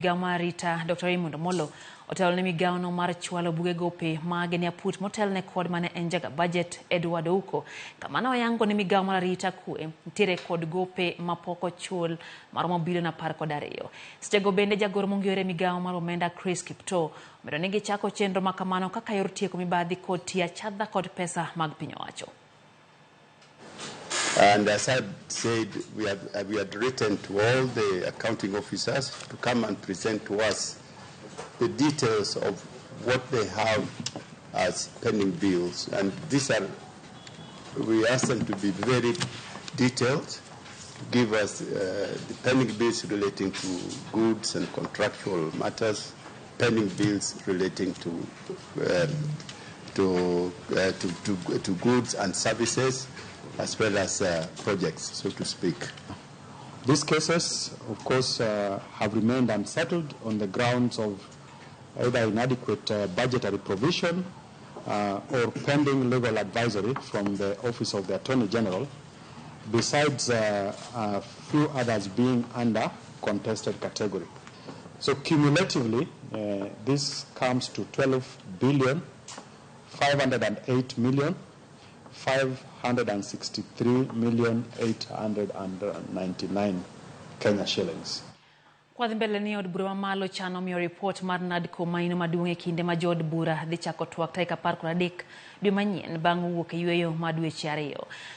Migawo mar arita Dr. Raymond Omollo otelo ne migawono mar chwalo buge gope mage ne aput motelne kod mane en jaga budget Edward Ouko. Kama ne oyango ni migawo mar arita kwe nitiere kod gope mapok ochul maromo bilion 12. Sechego bende jagoro mong'ere migawo mar omenda Chris Kiptoo omedo ni gichako chenro makamano kaka yor tieko mibadhi kod tiyo achadha kod pesa mag piny owacho. And as I said, we had written to all the accounting officers to come and present to us the details of what they have as pending bills. And we asked them to be very detailed, to give us the pending bills relating to goods and contractual matters, pending bills relating to goods and services, as well as projects, so to speak. These cases, of course, have remained unsettled on the grounds of either inadequate budgetary provision or pending legal advisory from the Office of the Attorney General, besides a few others being under contested category. So cumulatively, this comes to 12 billion 508 million 563 million 899 Kenya shillings. Kwadhi mbele ni od bura mamalo chano miyo ripot mar NADCO maino maduong' e kinde ma jood bura dhi chako twak tarik 13 dwe manyien bang' wuok e yweyo ma dweche 2.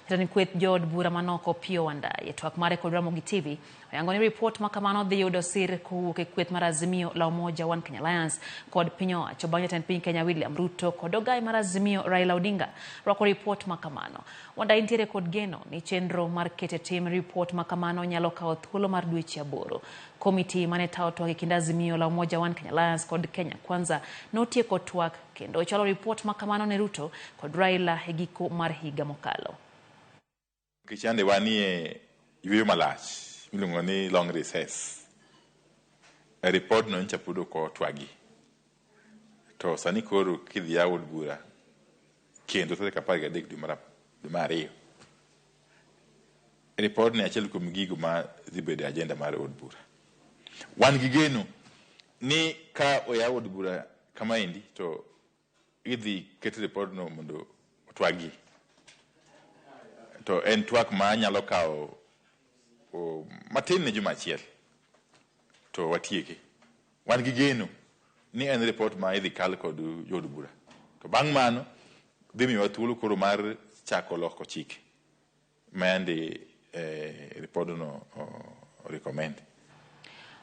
Jatend kweth jood bura manoko Opiyo Wandayi e twak mare kod Ramogi TV oyango ni ripot ma kamano dhi yudo sir kowuok e kweth mar Azimio la Umoja One Kenya Alliance kod piny owacho bang' jatend piny Kenya William Ruto kod ogai mar Azimio Raila Odinga rwako ripot ma kamano. Wandayi nitiere kod geno ni chenro mar keto e tim ripot ma kamano nyalo kawo thuolo mar dweche 8. Komiti mane tayo twak e kind Azimio la Umoja One Kenya Alliance kod Kenya Kwanza notieko twak kendo ochwalo ripot ma kamano ne Ruto kod Raila e giko mar higa mokalo. Kichande wanie yweyo malach miluongo ni long recess. E ripod no nyocha pod ok otwagi. To sani koro kidhi yaw od bura kendo tarik 13 dwe mar 2. Ripod ni achiel kuom gigo ma dhi bedo e agenda mar od bura. Wan gi geno ni ka oyaw od bura kamaendi to idhi ket ripod no mondo otwagi. To en twak ma nyalo kawo matin ne juma achiel to watieke. Wan gi geno ni en ripot ma idhi kal kod jood bura. To bang' mano dhi miyowa thuolo koro mar chako loko chike ma yande ripodno recommend.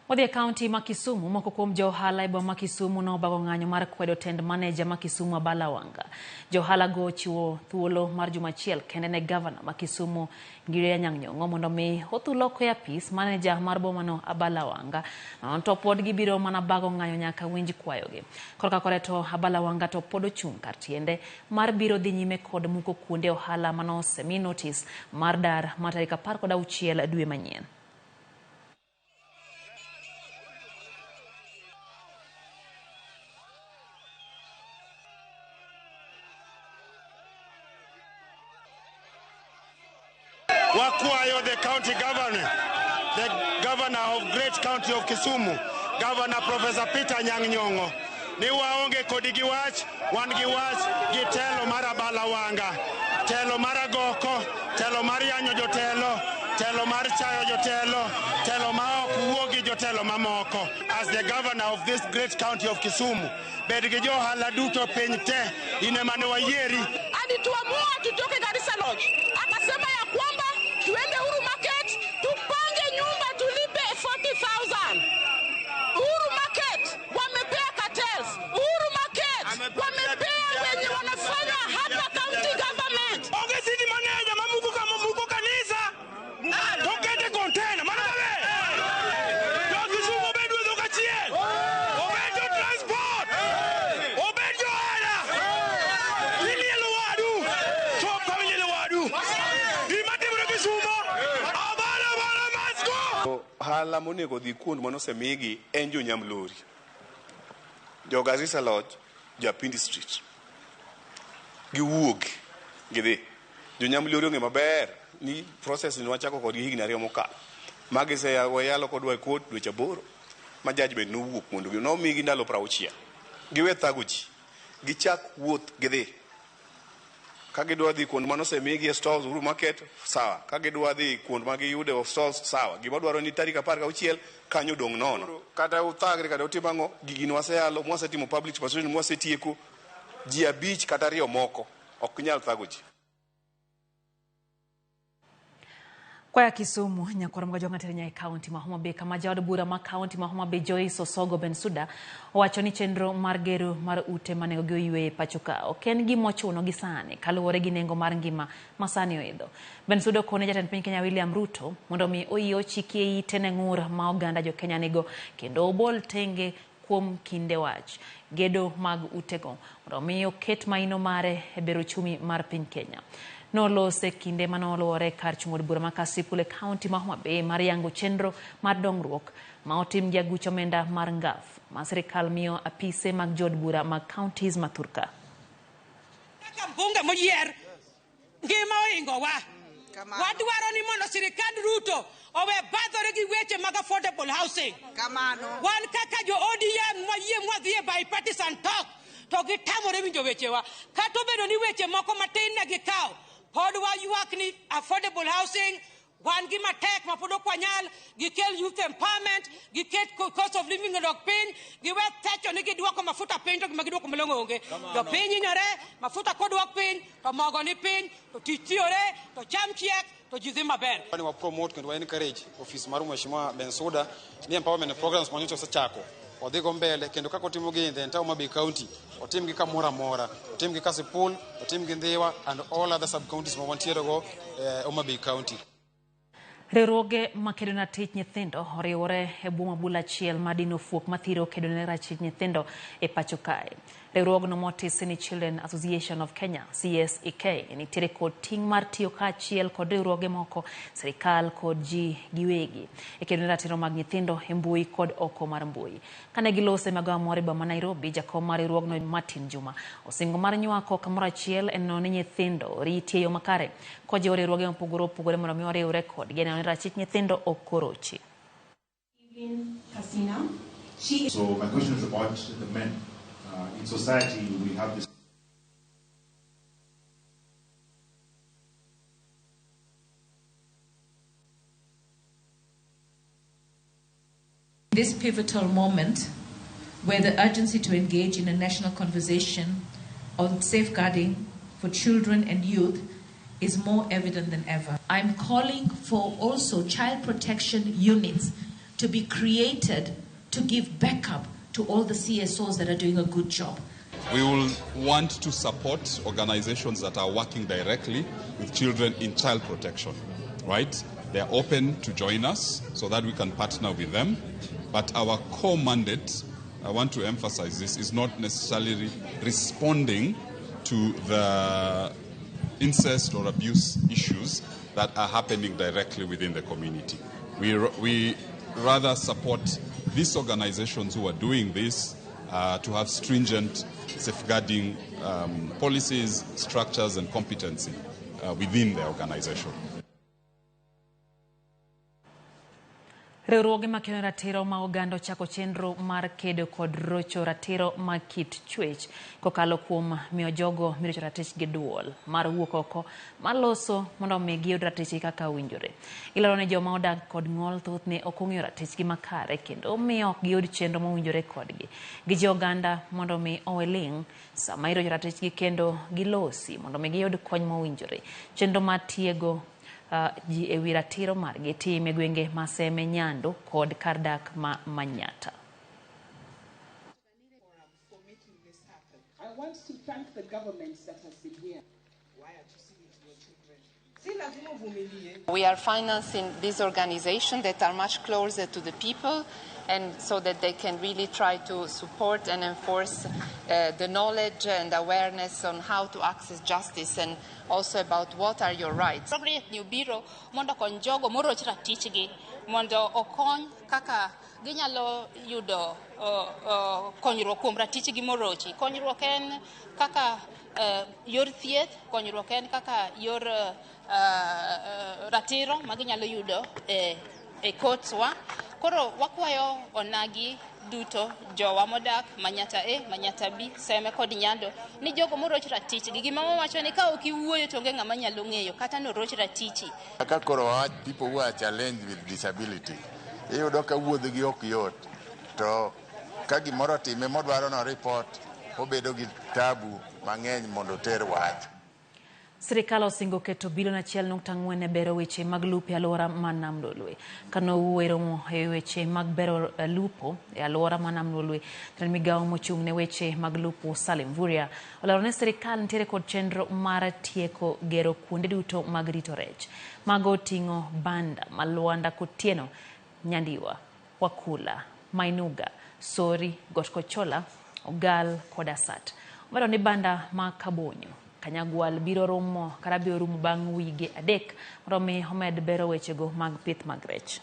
Wadhi e kaunti ma Kisumu, moko kuom jo ohala e boma ma Kisumu nobago ng'anyo mar kwedo tend maneja ma Kisumu Abala Wanga. Jo ohala go chiwo thuolo mar juma achiel kende ne gavana ma Kisumu Ngire Anyang' Nyong'o mondo mi othul oko e apis maneja mar bomano Abala Wanga. To pod gibiro mana bago ng'anyo nyaka winj kwayogi. Korka kore to Abala Wanga to pod ochung' kar tiende mar biro dhi nyime kod muko kuonde ohala manosemi notis mar dar mar tarik 16 dwe manyien. Wakwayo the county governor, the governor of great county of Kisumu, Governor Professor Peter Anyang' Nyong'o, ni waonge kodi gi wach, wan gi wach gi telo mar Abala Wanga, telo mar agoko, telo mar yanyo jotelo, telo mar chayo jotelo, telo ma ok wuo gi jotelo mamoko. As the governor of this great county of Kisumu, bed gi jo ohala duto piny te, in ema ne wayieri. Alituamua tutoke Garissa Lodge, akasema ya kwamba tuende Uhuru Market tupange nyumba tulipe 40,000. Uhuru Market wamepea cartels. Uhuru Market wamepea wenye wanafanya hapa county government. Onge city manager mamuko kama muko kanisa. Tokete container mana babe. Jo Kisumu obed wuotho kachiel. Obed jo transport. Obed jo ohala. Ilielo wadu. Chop kama ilielo wadu. Gima timore Kisumu. Abala abala must go. Ohala monego dhi kuond manosemigi en jo Nyamlori, jo Garissa Lodge, jo Apindi Street. Giwuog gidhi. Jo Nyamlori ong'e maber ni process ni wachako kodgi higni 2 mokalo. Magi wayalo kodwa e court dweche 8. ma judgment nowuok mondo gi nomigi ndalo 60. Giwe thago ji. Gichak wuoth gidhi. Ka gidwa dhi kuond manosemigi e stalls Uhuru Market, sawa. Ka gidwa dhi kuond ma giyude stalls, sawa. Gima dwaro ni tarik 16 kanyo dong' nono. Kata uthagre kata utim ang'o, gigi nwaseyalo, mwasetimo public participation, mwasetieko, ji 5 kata 2 moko ok nyal thago ji. Kwaya Kisumu, nyakwar Mgajwang' Aterinya e kaunti ma Homa Bay kama jaod bura ma kaunti ma Homa Bay Joyce Osogo Bensuda owacho ni chenro mar gero mar ute ma nengogi oywe e pacho ka ok en gima ochuno gi sani kaluwore gi nengo mar ngima ma sani oidho. Bensuda okone jatend piny Kenya William Ruto mondo mi oyie ochikie ite ne ng'ur ma oganda jo Kenya nigo kendo obol tenge kuom kinde wach gedo mag utego mondo mi oket maino mare e bero uchumi mar piny Kenya. Nolose kinde manoluwore kar chung' od bura ma Kasipul e kaunti ma Homa Bay mar yango chenro mar dongruok ma otim gi aguch omenda mar ngaf ma sirikal miyo apise mag jood bura mag counties ma thurka. Kaka mbunge moyier, ngima oingowa. Wadwaro ni mondo sirikand Ruto owe badhore gi weche mag affordable housing. Wan kaka jo ODM mwayie mwadhi e bipartisan talk to gitamore winjo wechewa. Kata obedo ni weche moko matin ne gikawo, pod waywak ni affordable housing wan gi matek ma pod ok wanyal, gikel youth empowerment, giket cost of living odok piny, giwe thecho ni giduoko mafuta piny to gima giduoko malong'o onge. Jopiny hinyore, mafuta koduok piny, to mogo ni piny, to tich tiyore, to cham chiek, to ji dhi maber. Ni wa promote kendo wa encourage office mar Mheshimiwa Bensuda ni empowerment programs manyocha osechako odhi go mbele kendo kaka otimo gi in the entire Homa Bay County, otim gi kamoro amora, otim gi Kasipul, otim gi Ndhiwa and all other sub counties ma wantiere go Homa Bay County. Riwruoge makedo ne ratich nyithindo oriwore e bwo mabul achiel mar dino fuok mathiro kedo ne ratich nyithindo e pacho kae. Riwruogno motisi ni Children Association of Kenya CSEK nitiere kod ting' mar tiyo kaachiel kod riwruoge moko, sirikal kod ji giwegi e kedo ne ratiro mag nyithindo e mbui kod oko mar mbui. Kane gilose magawa moro e boma ma Nairobi, jakom mar riwruogno Martin Juma osingo mar nywako kamoro achiel e neno ni nyithindo oriti e yo makare kojiwo riwruoge mopogore opogore mondo mi oriwre kodgi e neno ni ratich nyithindo ok orochi. So my question is about the men. In society, we have this. This pivotal moment where the urgency to engage in a national conversation on safeguarding for children and youth is more evident than ever. I'm calling for also child protection units to be created to give backup to all the CSOs that are doing a good job. We will want to support organizations that are working directly with children in child protection, right? They are open to join us so that we can partner with them. But our core mandate, I want to emphasize this, is not necessarily responding to the incest or abuse issues that are happening directly within the community. We rather support these organizations who are doing this to have stringent safeguarding policies, structures, and competency within their organization. Riwruoge makedo ne ratiro ma oganda ochako chenro mar kedo kod rocho ratiro mag kit chwech kokalo kuom miyo jogo mirocho ratichgi duol mar wuok oko mar loso mondo mi giyud ratichgi kaka owinjore. Gilero ni joma odak kod ng'ol thothne ok ong'eyo ratichgi makare kendo miyo ok giyud chenro mowinjore kodgi. Gijiwo oganda mondo mi owe ling' sama irocho ratichgi kendo gilosi mondo mi giyud kony mowinjore. Chenro mar tiego ji ewi ratiro margi time gwenge ma Seme, Nyando kod kar dak ma Manyatta. I want to thank the governments that has been here. We are financing these organizations that are much closer to the people, and so that they can really try to support and enforce the knowledge and awareness on how to access justice and also about what are your rights. Probably new biro mondo okony jogo moroch ratichgi mondo okony kaka ginyalo yudo konyruok kuom ratichgi morochi. Konyruok en kaka yor thieth, konyruok en kaka yor ratiro ma ginyalo yudo e courts wa. Koro wakwayo onagi duto jowa modak Manyata A, Manyata B, Seme kod Nyando ni jogo moroch ratichgi. Gima wawacho ni ka ok iwuoyo to onge ng'ama nyalo ng'eyo kata noroch ratichi. Kaka koro wawach people who are challenged with disability, iyudo ka wuodhgi ok yot, to ka gimoro otime modwaro no report, obedo gi tabu mang'eny mondo oter wach. Sirikal osingo keto bilion 1.4 e bero weche mag lupo e alwora mar Nam Lolwe. Kane owuoyo e romo e weche mag bero lupo e alwora mar Nam Lolwe, jatend migawo mochung' ne weche mag lupo Salim Mvurya olero ni sirikal nitiere kod chenro mar tieko gero kuonde duto mag rito rech. Mago oting'o Banda, Malwanda, Kotieno, Nyandiwa, Wakula, Mainuga, Sori, Got Kochola, Ogal kod Asat. Omedo ni banda ma Kabonyo Kanyagwal biro romo kata biro rumo bang' wige 3 mondo mi omed bero wechego mag pith mag rech.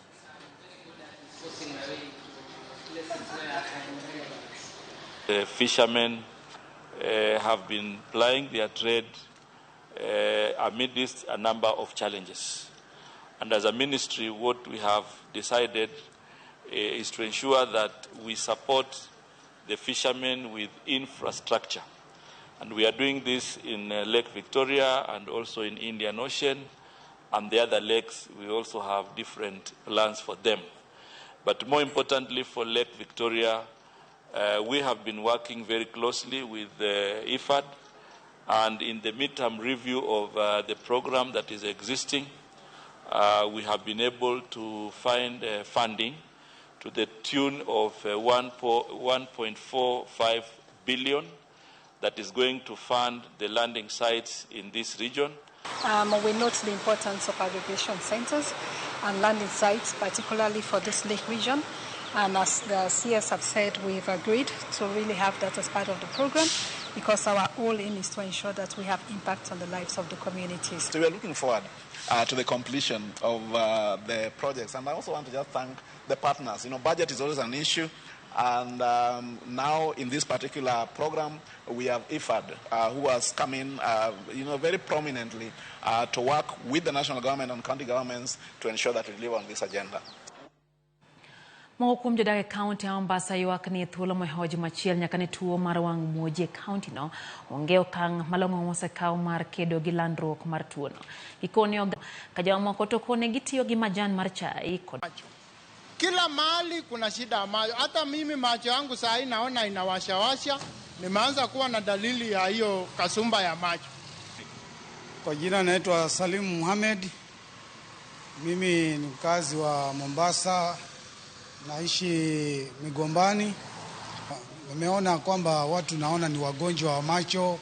The fishermen have been plying their trade amidst a number of challenges. And as a ministry, what we have decided is to ensure that we support the fishermen with infrastructure. And we are doing this in Lake Victoria and also in Indian Ocean and the other lakes. We also have different plans for them. But more importantly for Lake Victoria, we have been working very closely with IFAD, and in the midterm review of the program that is existing, we have been able to find funding to the tune of 1.45 billion that is going to fund the landing sites in this region. We note the importance of aggregation centers and landing sites, particularly for this lake region. And as the CS have said, we've agreed to really have that as part of the program, because our whole aim is to ensure that we have impact on the lives of the communities. So we are looking forward to the completion of the projects. And I also want to just thank the partners. You know, budget is always an issue. And now in this particular program, we have IFAD, who has come in, very prominently to work with the national government and county governments to ensure that we deliver on this agenda. Moko kuom jodak e kaunti ya Mombasa ywak ni thuolo mohewo juma achiel nyaka ne tuo mar wang' muoji e kaunti no onge okang' malong'o mosekaw mar kedo gi landruok mar tuono. Gikone ka jomamoko to kone gitiyo gi majan mar chai kod Kila mahali kuna shida ya macho. Hata mimi macho yangu saa hii naona inawashawasha, nimeanza kuwa na dalili ya hiyo kasumba ya macho. Kwa jina naitwa Salim Muhammad. Mimi ni mkazi wa Mombasa, naishi Migombani. Nimeona kwamba watu naona ni wagonjwa wa macho.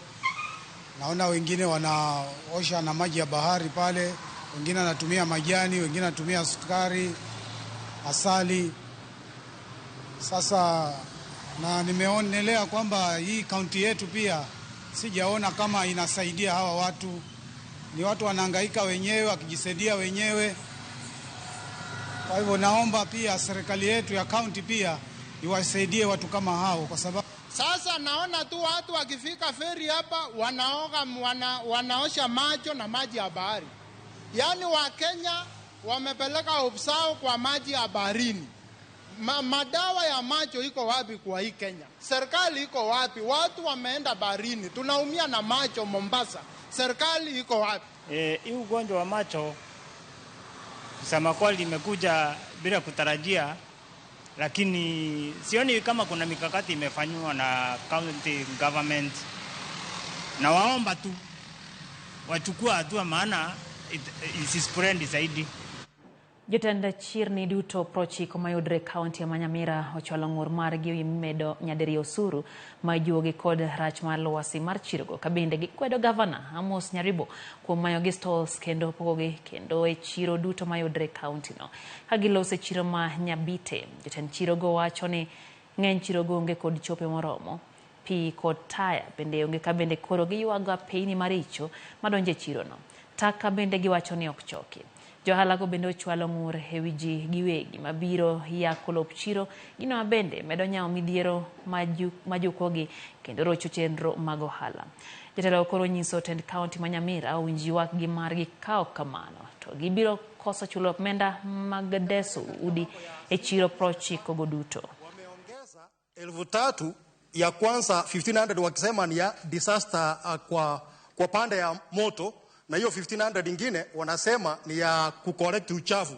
Naona wengine wanaosha na maji ya bahari pale, wengine wanatumia majani, wengine wanatumia sukari, asali. Sasa na nimeonelea kwamba hii kaunti yetu pia sijaona kama inasaidia hawa watu. Ni watu wanahangaika wenyewe, wakijisaidia wenyewe. Kwa hivyo naomba pia serikali yetu ya kaunti pia iwasaidie watu kama hao, kwa sababu sasa naona tu watu wakifika feri hapa wanaoga, wanaosha macho na maji ya bahari. Yaani Wakenya wamepeleka hope kwa maji ya baharini. Madawa ya macho iko wapi kwa hii Kenya? Serikali iko wapi? Watu wameenda baharini. Tunaumia na macho Mombasa. Serikali iko wapi? Hii ugonjwa wa macho kusema kweli imekuja bila kutarajia, lakini sioni kama kuna mikakati imefanywa na county government. Na waomba tu wachukue hatua, maana isispread zaidi. Jotend chirni duto 90 mayudre e kaunti ya Nyamira ochwalo ng'ur margi ewi medo nyadiriyo osuru ma ijuogi kod rach mar lwasi mar chirogo, ka bende gikwedo gavana Amos Nyaribo kuom mayogi stalls kendo pogogi kendo e chiro duto mayudre e kaunti no. Ka giloso e chiro ma Nyabite, jotend chirogo wacho ni ng'eny chirogo onge kod chope moromo, pi kod taya bende onge, ka bende koro giywago apeyni maricho madonjo e chirono. Taka bende giwacho ni ok choki. Johala go bende ochwalo ng'ur ewi ji giwegi mabiro yako lop chiro, gino ma bende medo nyawo midhiero majukogi kendo rocho chenro mag ohala. Jatelo koro nyiso tend kaunti ma Nyamira owinj ywak gi margi ka ok kamano to gibiro koso chulo omenda mag deso udi e chiro 90 go duto. 3,000 ya kwanza 1500 wakisema ni ya disaster kwa pande ya moto, na hiyo 1500 ingine wanasema ni ya kucollect uchafu.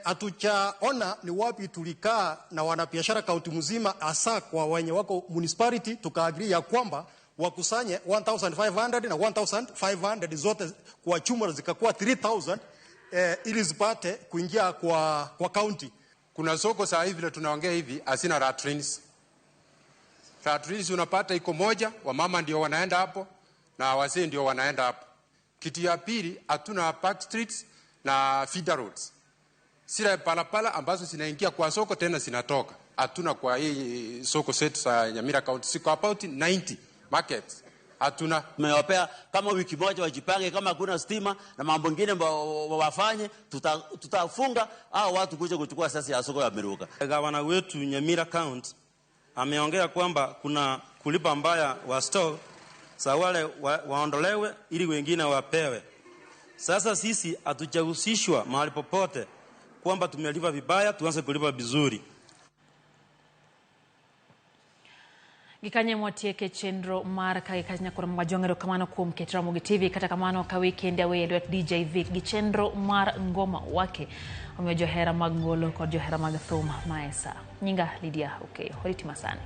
Hatujaona ni wapi tulikaa na wanabiashara kaunti mzima, hasa kwa wenye wako municipality, tukaagree ya kwamba wakusanye 1500 na 1500 zote kwa chuma zikakuwa 3000 ili zipate kuingia kwa county. Kuna soko saa hivi vile tunaongea hivi hazina latrines. Latrines unapata iko moja, wamama ndio wanaenda hapo na wazee ndio wanaenda hapo. Kitu ya pili, hatuna park streets na feeder roads. Zile palapala ambazo zinaingia kwa soko tena zinatoka. Hatuna kwa hii soko zetu za Nyamira County. Siko about 90 markets. Hatuna. Tumewapea kama wiki moja wajipange, kama hakuna stima na mambo mengine wafanye, tutafunga au watu kuja kuchukua sasa ya soko ya Miruka. Gavana wetu Nyamira County ameongea kwamba kuna kulipa mbaya wa store sa wale waondolewe ili wengine wapewe. Sasa sisi hatujahusishwa mahali popote kwamba tumelipa vibaya, tuanze kulipa vizuri. Gikanye mwatieke chenro mar ka gikanya majwang'e erokamano kuom keto Ramogi TV. Kata kamano ka weekend awe lwet DJ Vic gi chenro mar ngoma wake omiyo johera mag ngolo kod johera mag thum maesa. Nyinga Lydia Okeyo. Oriti masani.